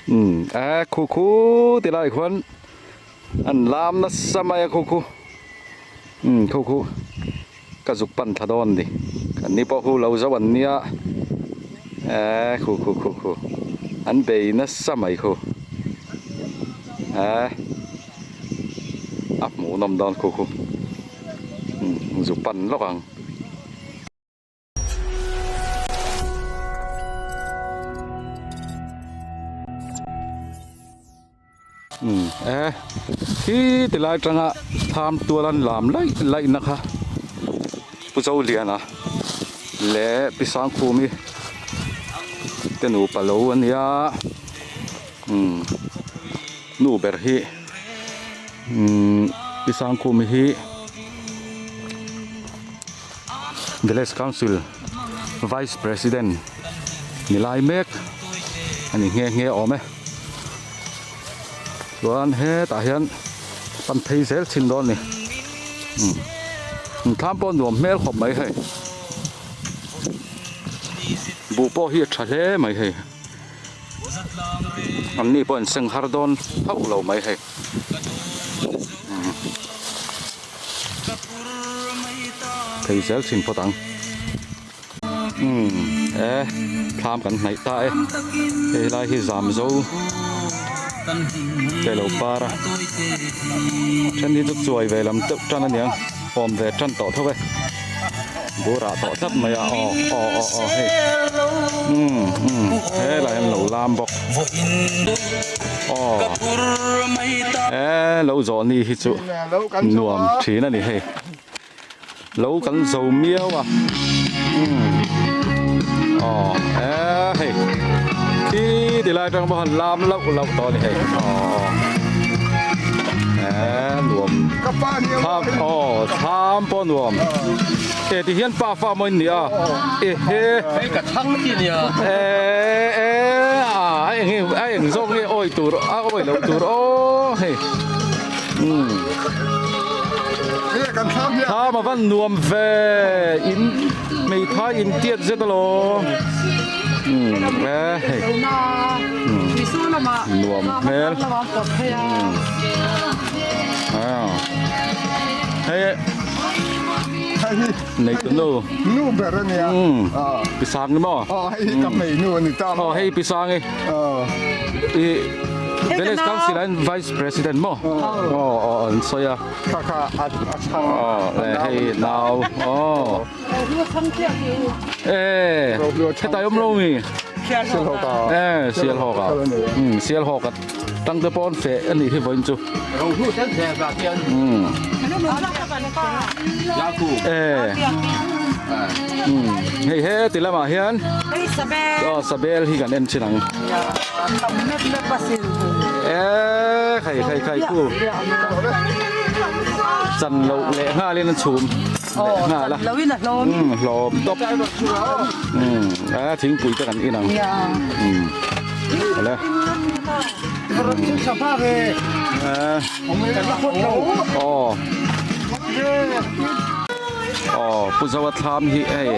Umm eh khu khu ti lai khuan an lam nasa mai a khu khu umm khu khu ka zuk pan thla dawn a ni kan ni pawh khu lo zo an nia eh khu khu khu khu an bei nasa mai khu eh a hmuh nawm dawn khu khu umm zuk pan lawk ang. Umm e khi ti lai atanga thlam tual an lam laih laih na kha Pu Zoliana leh Pi Sangkhumi te nupa lo a nia umm nu ber hi umm Pi Sangkhumi hi. Village Council Vice President ni lai mek a ni nghe nghe awm e. Chuan hetah hian pan phei zel thin dawn a ni. Umm thlam pawh nuam hmel khawp mai hei. Buh pawh hi a tha hle mai hei. An ni pawh an seng har dawn hauh lo mai hei. Thei zel thin phawt ang. Umm e thlam kan hnaih ta e. Hei lai hi zam zo te lo par a. Then hi chu chuai ve lam deuh tan a niang awm ve tan tawh tho e. Burah tawh tlat mai a aw aw aw aw hei umm umm helai an lo lam bawk aw e lo zawh ni hi chu nuam thin a ni hei lo kan zo miau a umm aw e hei khi ti lai atang pawh han lam lauh lauh tawh a ni hei aw aw e nuam thlam aw thlam pawh nuam e ti hian pa fa maw in nia e he hei ka thlang chi nia e e a a eng nge a eng zawk nge awi tur a awi loh tur aw hei umm thlam a van nuam ve in hmeithai in tiat zet alawm umm e hei nuam hmel umm hei nei tu nu nu ber a nia pisang ni maw aw hei hi ka hmei nu a ni ta aw hei pisang i i village council an vice president maw aw aw an sawi a kha kha a chhang aw hei nau aw e hetai awm lo mi e sialhawk ah sialhawk ah tang te pawh an feh a nih hi vawiin chu e hei heti lamah hian aw sabel hi kan en thin ang e khai khai khai khu chan loh leh nghalin an chhum. leh nghal a umm hlawm tawp umm a thingpui te kan in ang umm awle aw aw pu zoa thlam hi hei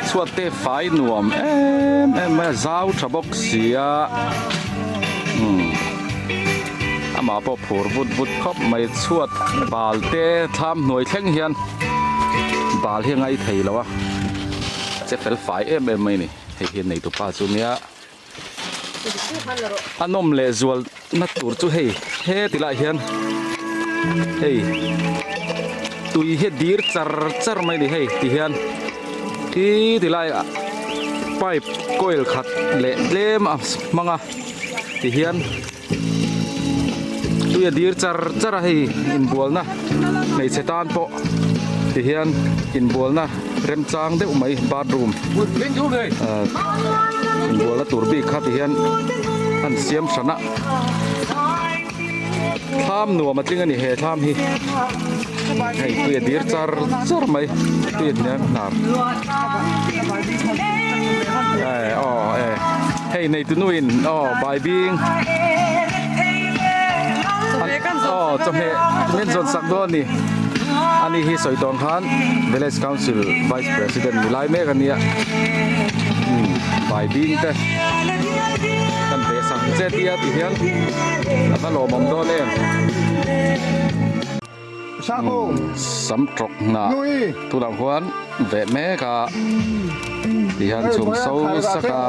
chhuat te fai nuam em em mai a zau tha bawk sia umm. Amah pawh phur vut vut khawp mai chhuat bal te thlam hnuai thleng hian bal hi a ngai thei lo a che fel fai em em mai a ni hei hi nei tupa chu nia a nawm leh zual na tur chu hei heti lai hian hei tui hi a dir char char mai a ni hei ti hian khi ti lai ah pipe coil khat leh tlem a hmang a. Ti hian tui a dir char char a hei inbualna hmeichhe tan pawh ti hian inbualna remchang deuh mai bathroom ah inbualna tur bik kha ti hian an siam hran a thlam nuam a tling a ni he thlam hi hei tui a dir char char mai tui a hniam hnar eh aw eh hei nei tu nuin aw bai bing aw chawhmeh min zawn sak dawn a ni ani hi sawi tawng khan village council vice president ni lai mek a nia bai bing te kan ve sak se tia ti hian a va lawmawm dawn em. Sam tawk hna tunah khuan veh mek a ti hian chhum so sak a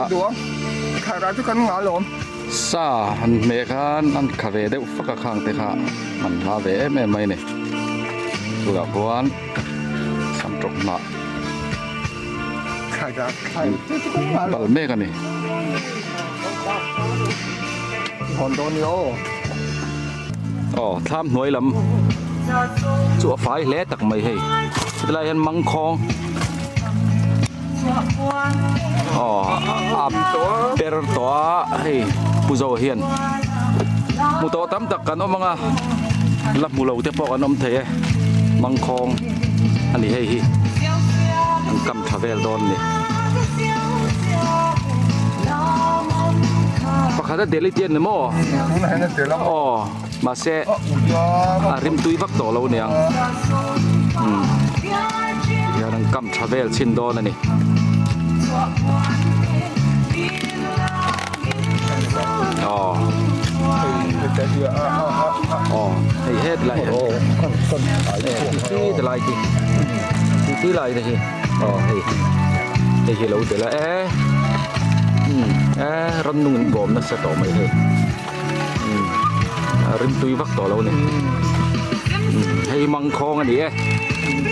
sa han hmeh khan an kha ve deuh fak a khang te kha an hla ve em em mai a ni tunah khuan sam tawk hnah bal mek a ni. Aw thlam hnuai lam chu a fai hle tak mai hei hetilai hian mangkhawng aw a per tawh a hei pu zo hian hmu tawh tam tak kan awm ang a la hmu lo te pawh kan awm thei e mangkhawng a ni hei hi an kam tha vel dawn a ni pakhat a delhi te an ni maw aw mahse a rimtui vak tawh lo aniang umm hian an kam tha vel chhin dawn a ni. Aw aw hei het lai hi ti lai khi ti lai te hi aw hei hei hi lo tel a e umm e rannung in bawm nasa tawh mai hei umm a rimtui vak tawh lo a ni umm hei mangkhawng a ni e umm.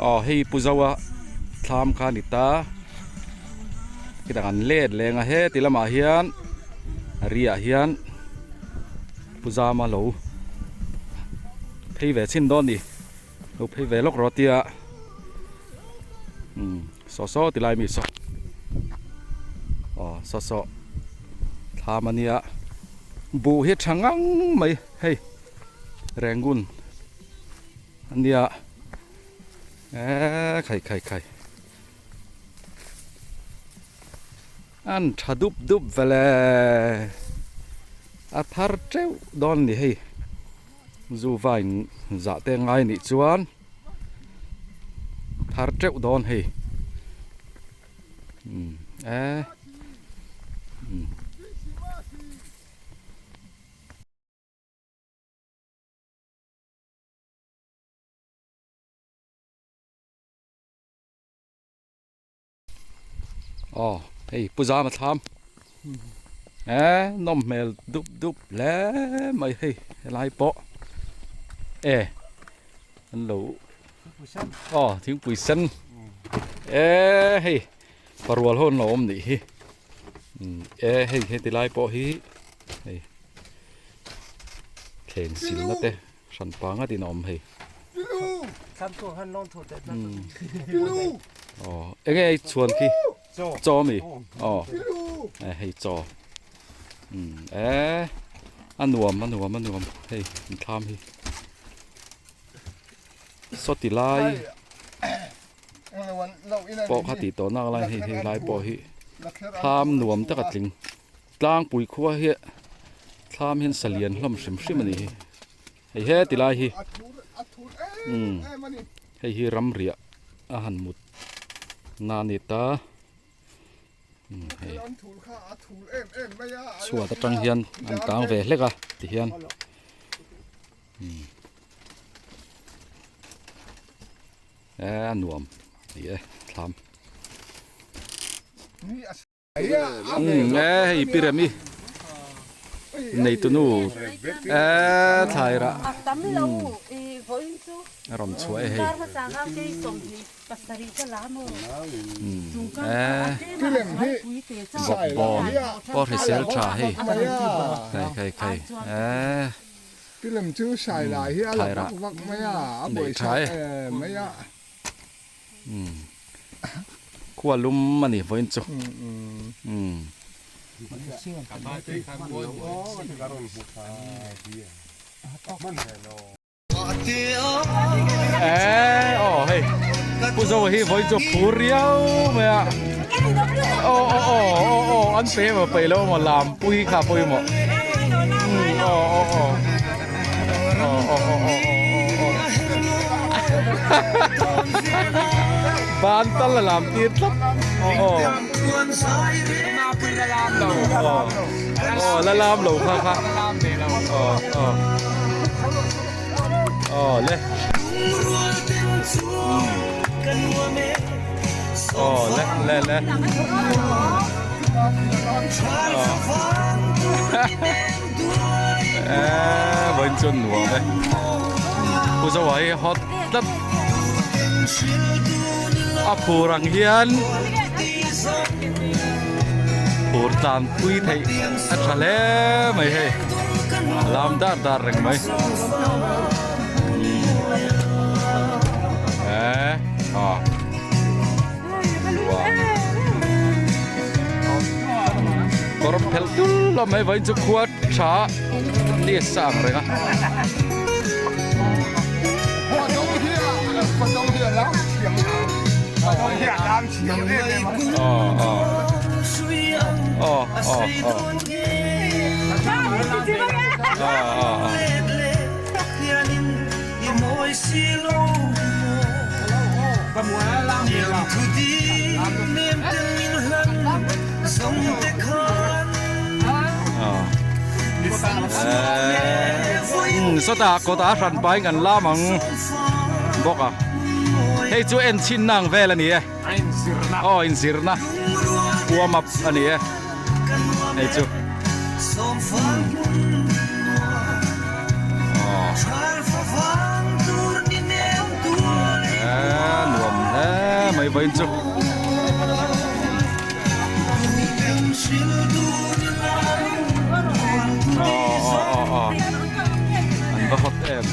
Aw hei Pu Zoa thlam kha a ni ta khitah kan let leng a heti lamah hian a ri ah hian Pu Zama lo phei ve chhin dawn a ni lo phei ve lawk rawh tia umm saw saw ti lai mi saw aw saw saw thlam a nia buh hi tha ngang mai hei Rangoon. Ania eee khai khai khai an tha dup dup vele a thar teuh dawn ni hei zu vain zah te ngai nih chuan thar teuh dawn hei umm eee umm. Aw hei pu zama thlam eh nawm hmel dup dup hle mai hei helai pawh e an lo aw thingpui sen eh hei parual ho an lo awm nih hi e hei heti lai pawh hi hei. Thleng silna te hran pa ngat in a awm hei. Aw enge hei chhuan khi chaw ami aw e hei chaw umm e a nuam a nuam a nuam hei an thlam hi sawti lai pawh kha tih tawh nak lai hei hei lai pawh hi thlam nuam tak a tling. Tlangpui khua hi thlam hian sa lian hlawm hrim hrim a ni hi hei he ti lai hi umm hei hi ramriah a han mut na a ni ta umm hei chhuat atang hian an kang ve hlek a ti hian umm e a nuam a ni e thlam. Umm e hei pi remi neitunu e thlai rah a rawn chhuah e hei e bawkbawn pawh hrisel tha hei khai khai khai e thlai rah nei tha e. Khua lum a ni vawiin chu. Eee aw hei Pu Zoa hi vawiin chu a phur riau mai a. Aw aw aw aw aw an pe emaw peih lo emaw lampui kha pawimawh. Aw aw aw. Ban tal a lam tir tlat. Aw. Aw la lam lo kha kha aw aw aw le aw le le le aw vawiin chuan nuam e Pu Zoa hi hot tlat a phur ang hian phur tlan pui theih a tha hle mai hei a lam dar dar reng mai eh ah kawr phelh tul lo mai vawiin chu khua tha ni a sa ang reng a. Sawtah kawtah hran pain kan lam ang bawk a hei chu en chhin na ang vel a ni e aw inzirna warm up a ni e hei chu. Nuam hle mai vawiin chu. An va hot em.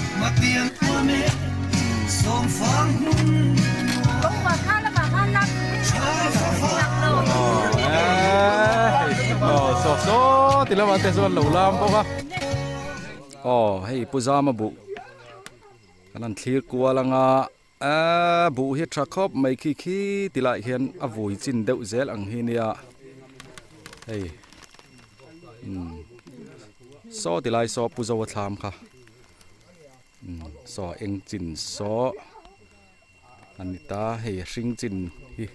Saw saw ti lamah te chuan lo lam bawk a. Aw hei Pu Zama buh kan han thlir kual anga aaa buh hi tha khawp mai khi khi ti lai hian a vui chin deuh zel ang hi nia hei umm saw ti lai saw Pu Zoa thlam kha umm saw eng chin saw a ni ta hei hring chin hi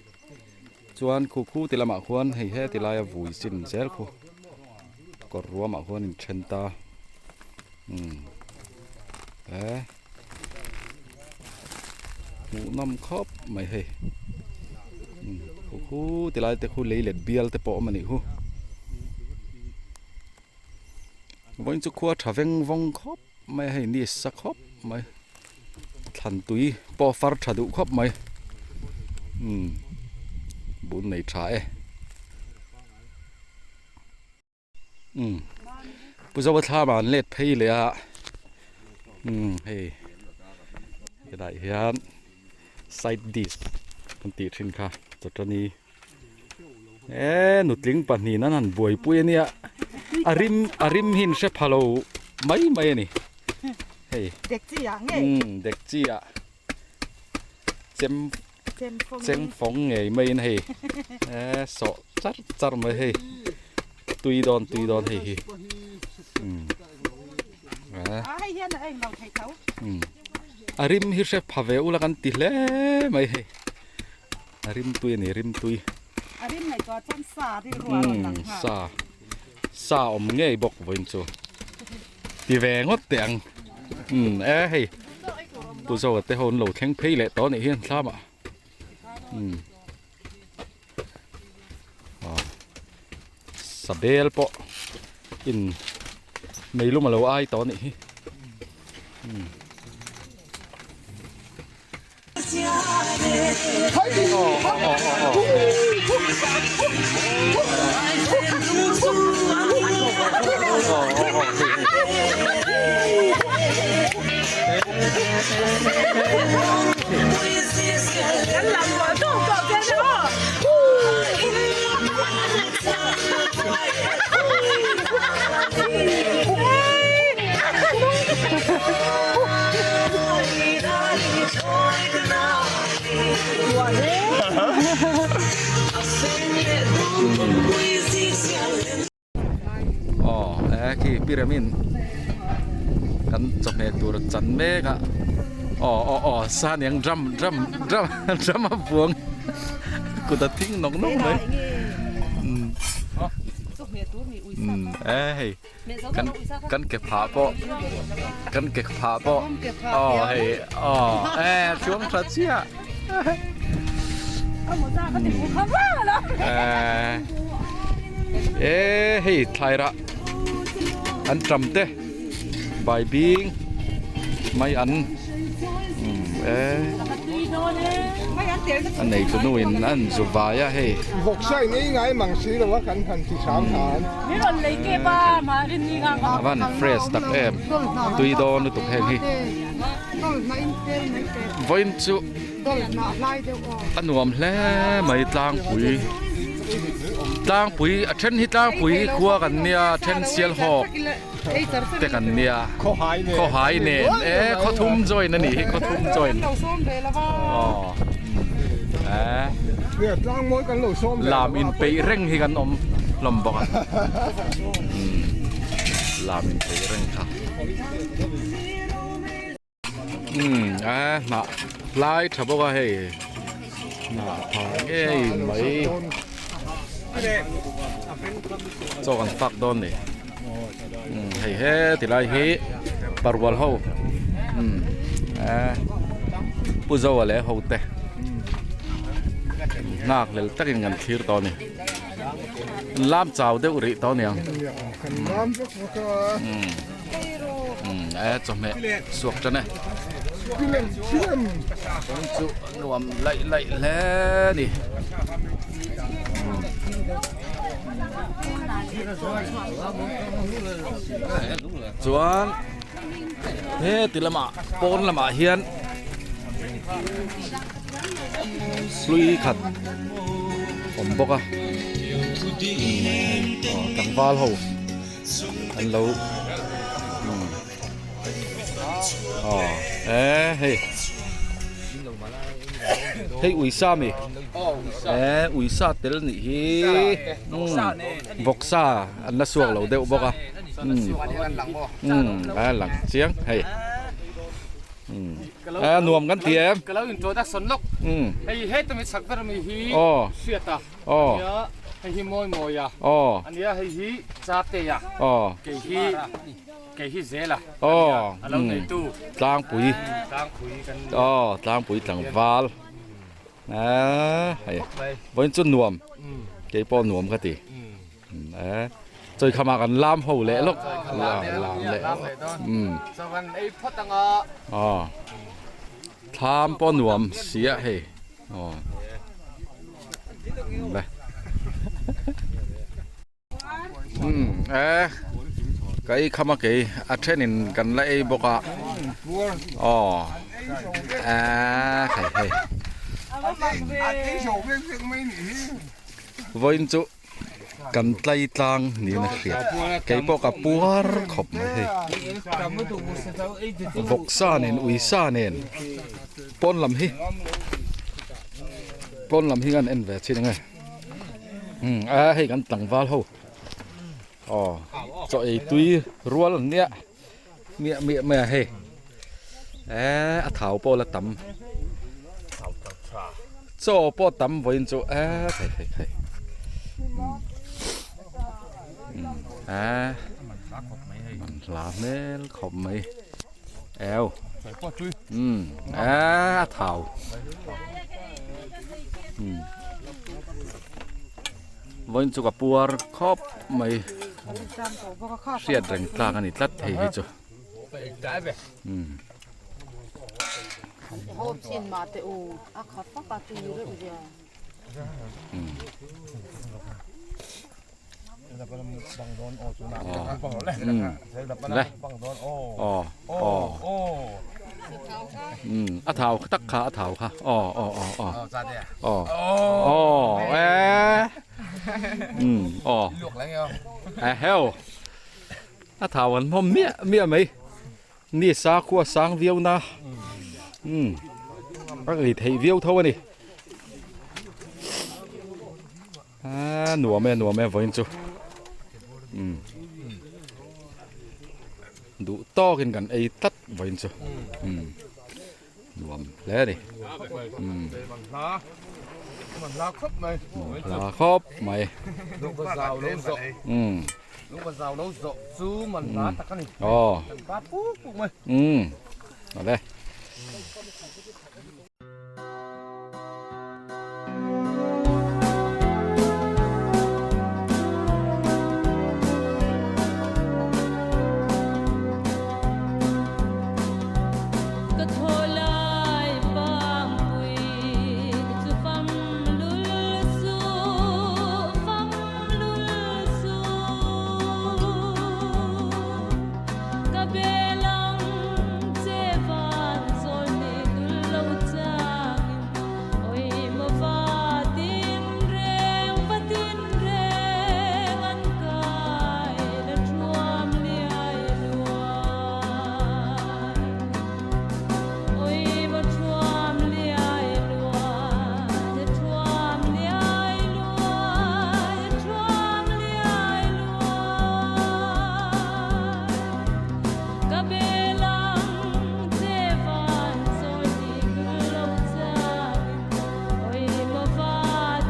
chuan khu khu ti lamah khuan hei he ti laia vui chin zel khu kawr ruamah khuan in then ta umm he hmuh nawm khawp mai hei umm khu khu ti lai te khu lei let bial te pawh a awm a nih khu vawiin chu khua tha veng vawng khawp. Mai hei ni sa khawp mai thlan tui pawh far tha duh khawp mai umm bun nei tha e umm Pu Zoa thlam ah an let phei leh a umm hei helai hian side dish kan tih thin kha chawtani. Eee nutling pahnihin an han buaipui a nia a rim a rim hi an hre pha lo mai mai a ni hei Dek chi ah ngei umm dek chi ah chem cheng fawng ngei maiin hei eee sawh char char mai hei tui dawn tui dawn hei hi umm a hei hian a englo thei tho umm a rim hi hre pha ve ula kan ti hle mai hei. A rimtui a ni rimtui. A rim ngaihtuah chuan sa rilru a rawn lang nghal. Sa sa awm ngei bawk vawiin chu ti ve ngawt teh ang umm e hei Pu Zoa te ho an lo thleng phei leh tawh a nih hi an thlam ah umm aw sabel pawh in meilum a lo ai tawh a nih hi umm. Aw he khi pyramid kan chawhmeh tur chan mek a aw aw aw sa aniang drum drum drum drum a buang kut a thing nawk nawk mai. E hei kan kan ke phah pawh kan ke phah pawh aw hei aw e chuang tha chiah e hei thlai rah an ṭam te bai bing mai an e a nei tu nu in an zu vai a hei. Vawksa in ei ngai mang si lo a kan han ti hram hram. A van fresh tak em tui dawn lutuk heng hi vawiin chu a nuam hle mai tlangpui tlangpui a then hi tlangpui khua kan nia a then sialhawk te kan nia khawhai nen e khawthum join a nih hi khawthum join aw lam inpeih reng hi kan awm hlawm bawk a lam inpeih reng kha. Umm a hnah lai tha bawk a hei hnah tha ngei mai chaw kan fak dawn ni umm hei he tilai hi parual ho umm a pu zoa leh ho te nghak hlel takin kan thlir tawh a ni lam chau deuh rih tawh a niang. E chawhmeh suak tan e chu nuam laih laih hle a ni chuan heti lamah pawn lamah hian hlui khat awm bawk a tlangval ho. An lo aw e hei hei uisa mi e uisa tel nih hi vawksa an la suak lo deuh bawk a umm a lang chiang hei a nuam kan ti em ka lo introduction lawk hei hetami chak ber mi hi hriat a. Aw. Ania hei hi mawi mawi a. Aw. Ania hei hi Chate a. Aw. Kei hi kei hi Zela. Aw. A lo neitu. Tlangpui. Tlangpui kan ni. Aw tlangpui tlangval. A hei vawiin chu nuam. Kei pawh nuam ka ti. E chawi khamah kan lam ho leh lawk. Lam leh. Lam leh dawn. Chaw kan ei phawt anga. Aw. Thlam pawh nuam sia hei. Aw. Le. Um e ka ei kham a kei a thenin kan la ei bawk a aw e hei hei vawiin chu Kan tlai tlang niin a hriat. Kei pawh ka puar khawp mai hei. Vawksa nen uisa nen pawn lam hi pawn lam hi an en ve chin ang e. Umm a hei kan tlangval ho aw chaw ei tui rual an nia miah miah mai a hei eh a thau pawh la tam chaw pawh tam vawiin chu eh thei thei thei eh man hla hmel khawp mai eo um eh a thau um vawiin chu ka puar khawp mai. Hriat reng tlak a ni tlat thei hi chu. A thau tak kha a thau kha aw aw aw aw aw aw e aw eheu a thau an hmawm miah miah mai ni sa khua sang viau na a ei theih viau tho a ni a nuam e nuam e vawiin chu duh tawkin kan ei tlat vawiin chu nuam hle a ni. Hla khawp mai. Hla khawp mai. Lungva zau lo zawh. Umm. Lungva zau lo zawh chu man hla tak a ni. Aw. Kan pa puk puk mai. Umm. Awle. Ka thaw lai pangpui chu fam lul suh, fam lul suh. Ka belang che van zawl ni dul lo changin oi maw va tin reng, va tin reng an kai la thuam liai luai. Oi maw thuam liai luai, thuam liai luai, thuam liai luai. Ka belang che van zawi ti dul lo changin oi maw va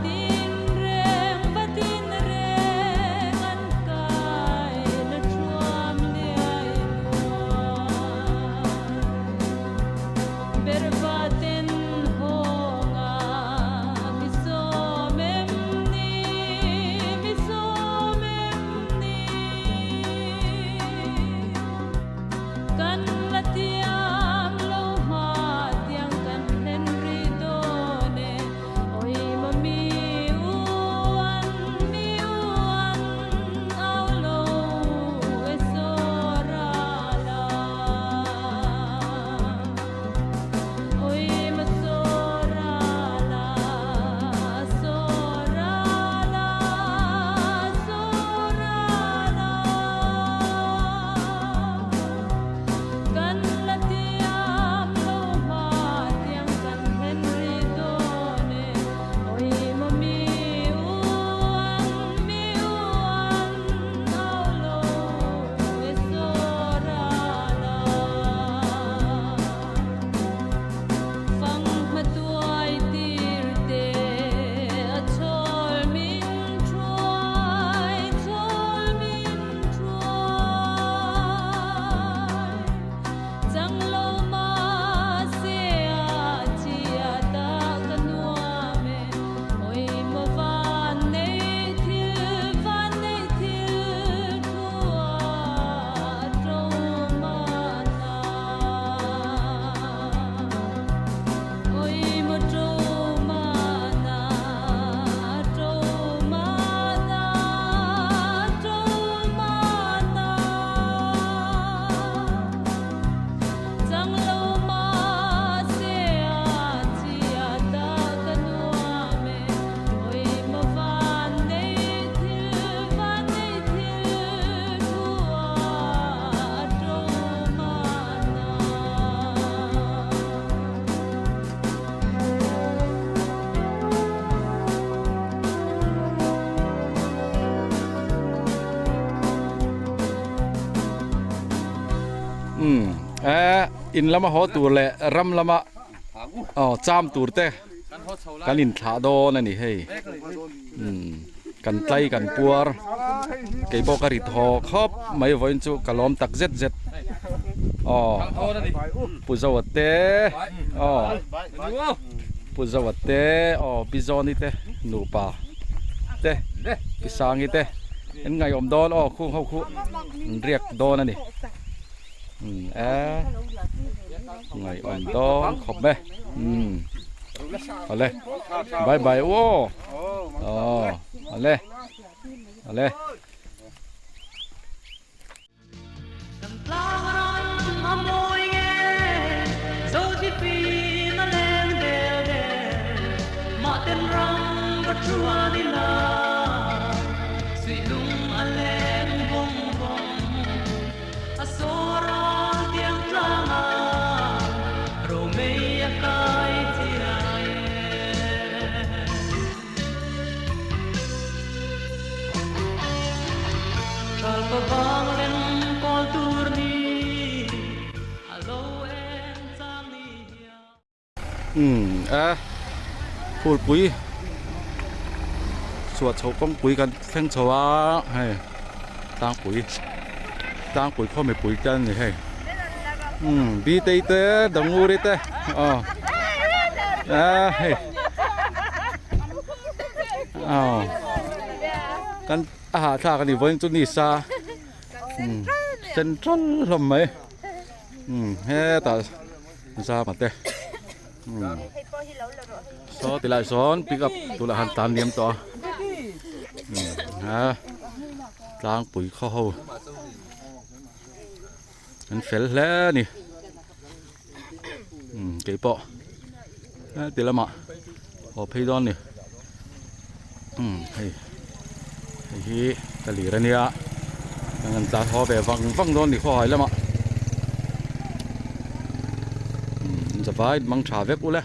tin reng, va tin reng an kai la thuam liai luai. Bervaten hawnga mi sawm em ni, mi sawm em ni. Kan la tiam lo hma tiang kan hlen rih dawn e, oi maw mi u an, mi u an au lo e sawra la. Oi maw sawra la, sawra la, sawra la. Kan la tiam lo hma tiang kan hlen rih dawn e, oi maw mi u an, mi u an au lo e sawra la. Fang hmatuai tir te a chhawl min thuai, chhawl min thuai. Chang lo mahse a chia ta ka nuam e, oi maw van nei thil, van nei thil thu a to mana. Oi maw to mana, to mana, to mana. Chang lo mahse a chia ta ka nuam e, oi maw van nei thil, van nei thil thu a to mana. Umm eh in lama haw tur leh ram lama aw cham tur te kan inthlah dawn a ni hei umm kan tlai kan puar kei pawh ka rit haw khawp mai vawiin chu ka lawm tak zet zet aw Pu Zoa te aw Pu Zoa te aw Pi Zawni te nupa te Pi Sangi te an ngaihawm dawn aw khung ho khu an riak dawn a ni umm e ngaihawm dawn khawp e umm awle bye bye u aw aw awle awle. Kan tlang ram a mawi nge Zothipin a leng del del Mah ten ram va thuan ila Suih lung a leng vawng vawng A saw ral tiang tlang a Romei a kai chiai e. Umm a phulpui Chhuah chho kawngpui kan thleng chho a hei tlangpui tlangpui khaw mipui te an ni hei umm btei te danguri te aw a hei aw kan a hahthlak a ni vawiin chu ni sa umm central hlawm mai umm hetah zama te. Saw ti lai sawn pick up tunah han tan liam tawh a a tlangpui khaw ho an fel hle a ni keipawh heti lamah haw phei dawn a ni hei hei hi ka lir a nia an tlan haw ve vang vang dawn a ni khawhai lamah zavai mang tha vek ule.